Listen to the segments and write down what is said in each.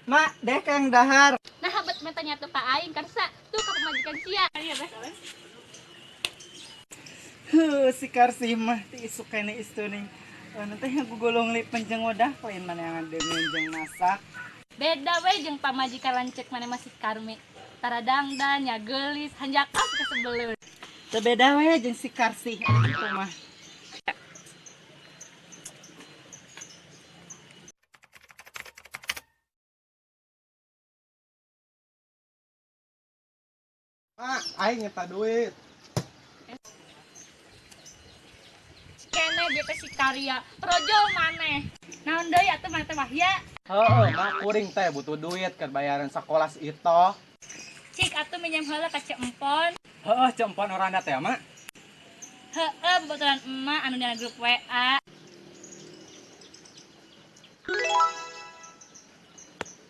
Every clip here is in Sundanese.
Mak, deh kang dahar. Nah, bet metanya tuh ka aing karsa. Tuh ka pamajikan sia. Iya, beh. Heuh, si Karsi mah ti isuk kene istuning. Anu teh ngagugulung lipen jeung wadah lain mana yang deungeun jeung masak. Beda we jeung pamajikan lanceuk maneh mah si Karmi. Tara dangdan nya geulis hanjakal kasebeleun. Teu beda we jeung si Karsi itu mah. Mak, aing nyeta duit. Kene dia teh si Karya, trojol maneh. Naon deui atuh maneh teh Wahya? Heeh, mak kuring teh butuh duit keur bayaran sakola si Itoh. Cik atuh minjem heula ka Ceu Empon. Heeh, Ceu Empon orangna teh, mak. Heeh, babaturan emak anu dina grup WA.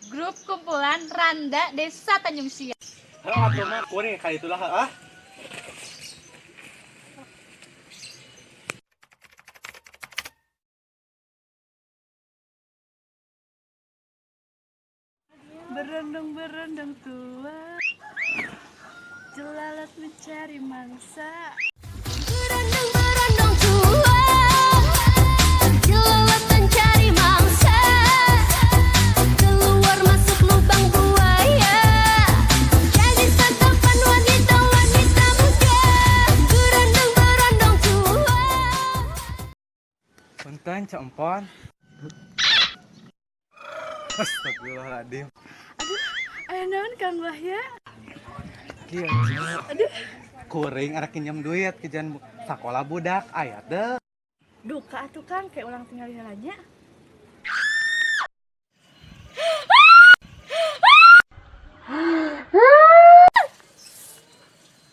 Grup kumpulan Randa Desa Tanjung Sia. Heeh, atuh mak kuring ka itulah heeh. Berondong-berondong tua, jelalat mencari mangsa. Berondong-berondong tua, jelalat mencari mangsa. Keluar masuk lubang buaya, jadi santapan wanita-wanita muda. Berondong-berondong tua. Punten, Ceu Empon. Astagfirullahaladzim. Aduh, aya naon Kang Wahya? Kieu, Ceu. Aduh. Kuring arek minjem duit ke jan sakola budak aya teu. Duka atuh Kang, kayak ulang tinggal heula nya.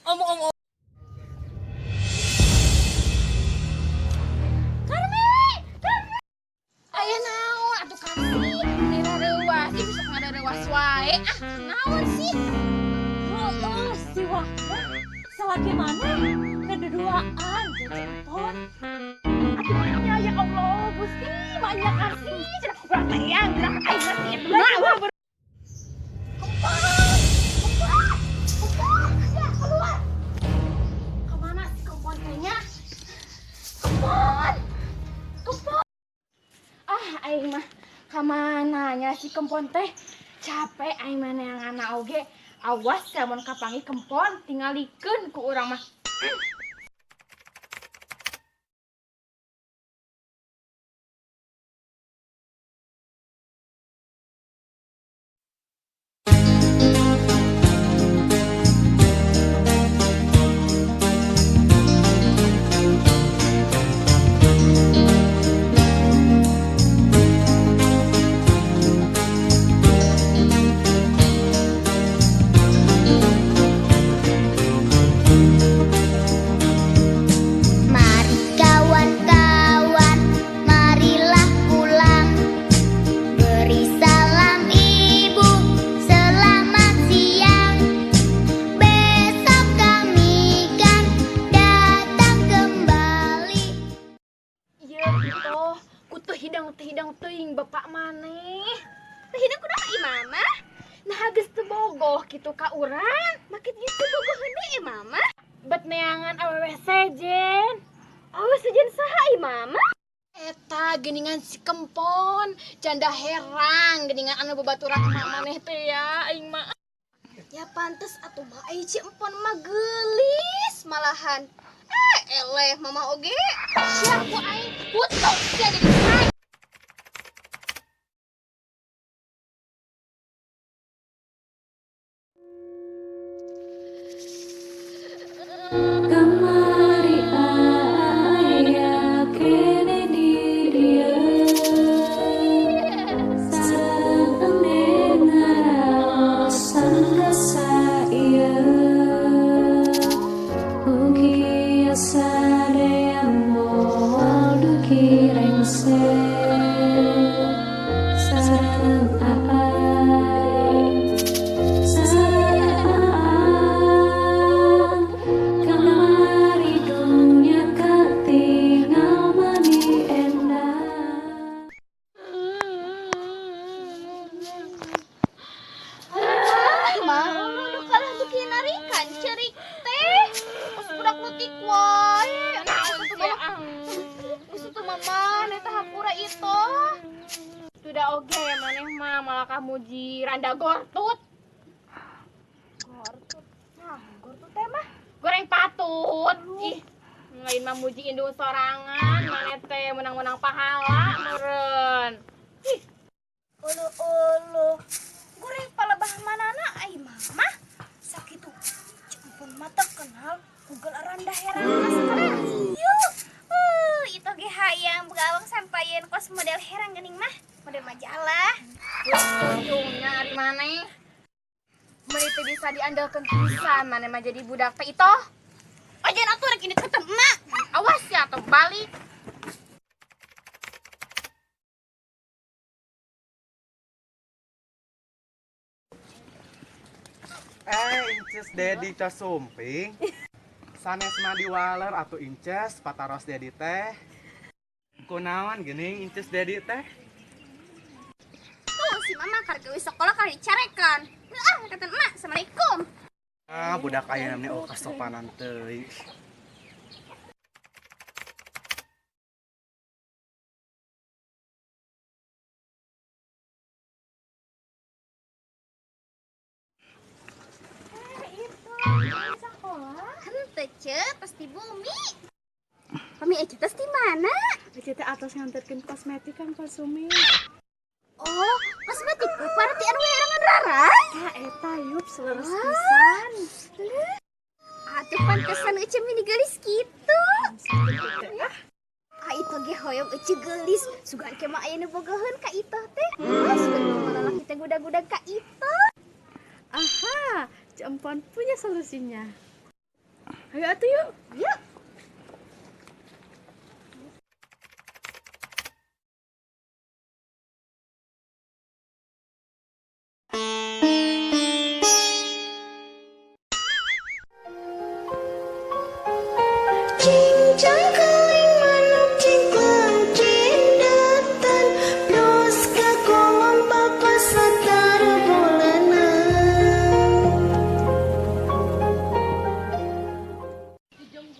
Om om om. Karmi, Karmi. Aya naon atuh Karmi? Nira reuas, ih sok ngadareuas wae. Ah, naon sih? Heeh, si Wahya. Salaki maneh keduduaan jeung Empon. Atuh nya ya Allah, Gusti, banyak Karsi. Cenah urang teh yang gerak aing mah sih. Nah, Kempon, kempon, kempon, ya keluar. Kemana si kempon kayaknya? Kempon, kempon. Ah, aing mah kamana nya si kempon teh? Capek aing mah neangan oge. Awas lamun kapanggih kempon tingalikeun ku urang mah. Mari kawan-kawan, marilah pulang. Beri salam ibu, selamat siang. Besok kami kan datang kembali. Iya gitu, ku teu hidang teuing bapak maneh. Teu hidang kunaha imama? Nah geus teu bogoh kitu ka urang, makin geus teu bogoh deui imama. Bet neangan awewe sejen. Awewe sejen saha imama? Eta geuningan si Kempon, janda herang geuningan anu babaturan emak maneh teh ya aing mah. Ya pantes atuh mah ai Ci Empon mah geulis malahan. Eleh mama oge. Sia ku aing putus sia jadi aing. Kamari aya kene di dieu, sareng ene ngaraosan rasa ieu. Ugi sadaya moal dugi rengse, sareng aang, sareng aang. Kamari Maneh mah malah ka muji randa gortut. Gortut. Nah, gortut teh mah goreng patut. Ih, lain mah muji indung sorangan, maneh teh menang-menang pahala meureun. Ih, Ulu-ulu. Goreng palebah manana ai mama. Sakitu Cempon mata kenal Google randa herang sekarang. Yuk. Itu ge hayang boga awak sampayeun kos model herang geuning mah, model majalah. Ujungnya ari maneh. Meuni teu bisa diandalkeun pisan maneh mah jadi budak teh itu. Ojen atuh rek indit ka emak. Awas ya atau balik. Inces Dedi Casumping. Sanes mah diwaler atuh Inces pataros Dedi teh. Kunaon geuning Inces Dedi teh? Tuh si mama karek gawe sekolah karek dicarekan. Ah, kata emak, assalamualaikum. Ah, budak aya namanya oh kasopanan teuing. Henteu ce, pasti bumi. Pami Ece tes di mana? Ece teh atos nganterkeun kosmetik Kang Pasumi. Oh, kosmetik berarti anu herangan rara. Tah eta yup seleres pisan. Atuh pantesan Ece mini geulis kitu. Ah itu ge hoyong Ece geulis, sugan ke mah aya nu bogoheun ka itu teh. Ah, sugan ke mah lalaki teh gudag-gudag ka itu. Aha, Cempon punya solusinya. Ayo atuh yuk. Yuk. Cincang keling manuk cingkleung cindatan Plus ka kolom papa satar bulanan.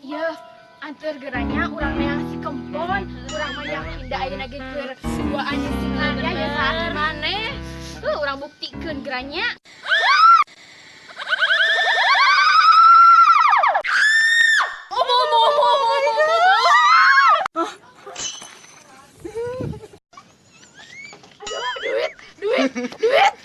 Iya, anteur geranya urang neang si Kempon, urang mah yakin da ayeuna ge keur duaan jeung si Nanda ya saat maneh. Heuh, urang buktikeun geranya. Omo omo omo omo omo omo. Aduh, duit, duit, duit.